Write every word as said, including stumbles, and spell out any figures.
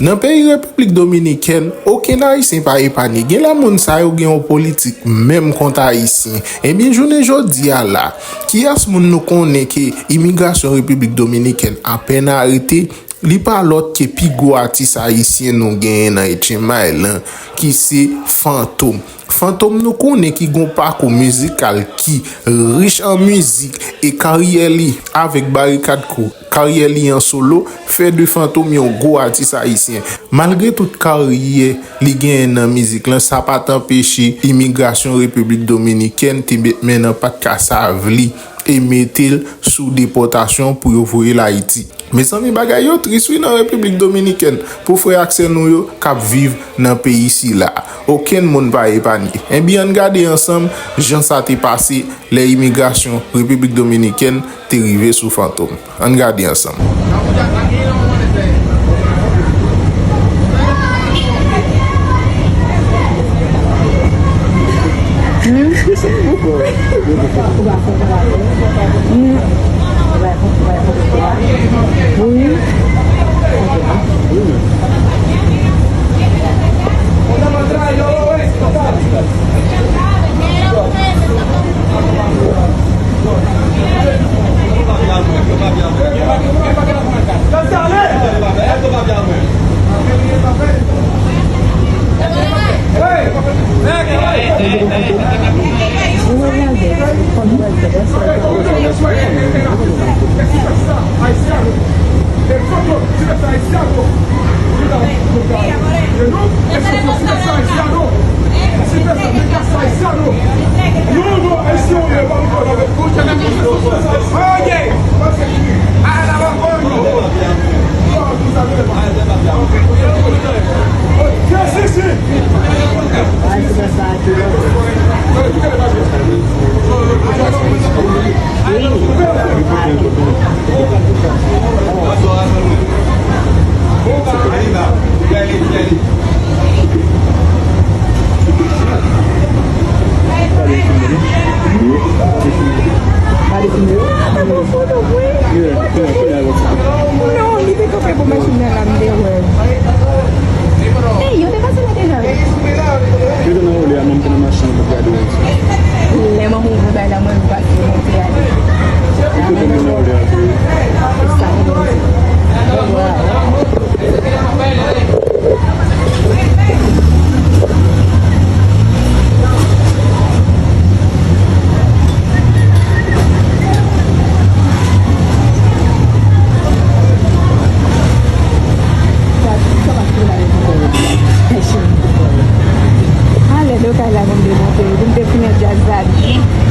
Nan peyi Repiblik Dominikèn, okenn Ayisyen pa epanye. Gen lè moun sa yo gen yon politik menm kont Ayisyen. Ebyen, jounen jodi a la, kiyès moun nou konnen ke imigrasyon Repiblik Dominikèn apèn arete? Li pa lòt ke pi gwo atis ayisyen nou genyen nan H M I lan, ki se Fantom. Fantom nou konnen ki gon pakou mizikal ki rich an mizik e karyè li avèk Barikad Crew, karyè li an solo, fè de Fantom yon gwo atis ayisyen. Malgre tout karyè li genyen nan mizik lan, sa pa t anpeche imigrasyon Repiblik Dominikèn te met men nan pat kasav li e mete l sou depòtasyon pou yo voye l Ayiti. Mezanmi, bagay yo tris wi nan Repiblik Dominikèn pou frè ak sè nou yo k ap viv nan peyi sila. Okenn moun pa epanye. Ebyen, ann gade ansanm jan sa te pase lè imigrasyon Repiblik Dominikèn te rive sou Fantom. Ann gade ansanm. Non, li te kanpe pou machin nan la, m te wè. Ey, yo te pase la deja wi. Yo te nan wole a, mwen m te nan machin an pou gade yo. Lè manman w ouvri bay la, mwen m pase monte ale. Yo te nan wole a tou. E sa ki mwen di. Ale, do kay la, mwen m te monte, pou m te fini djaz la byen.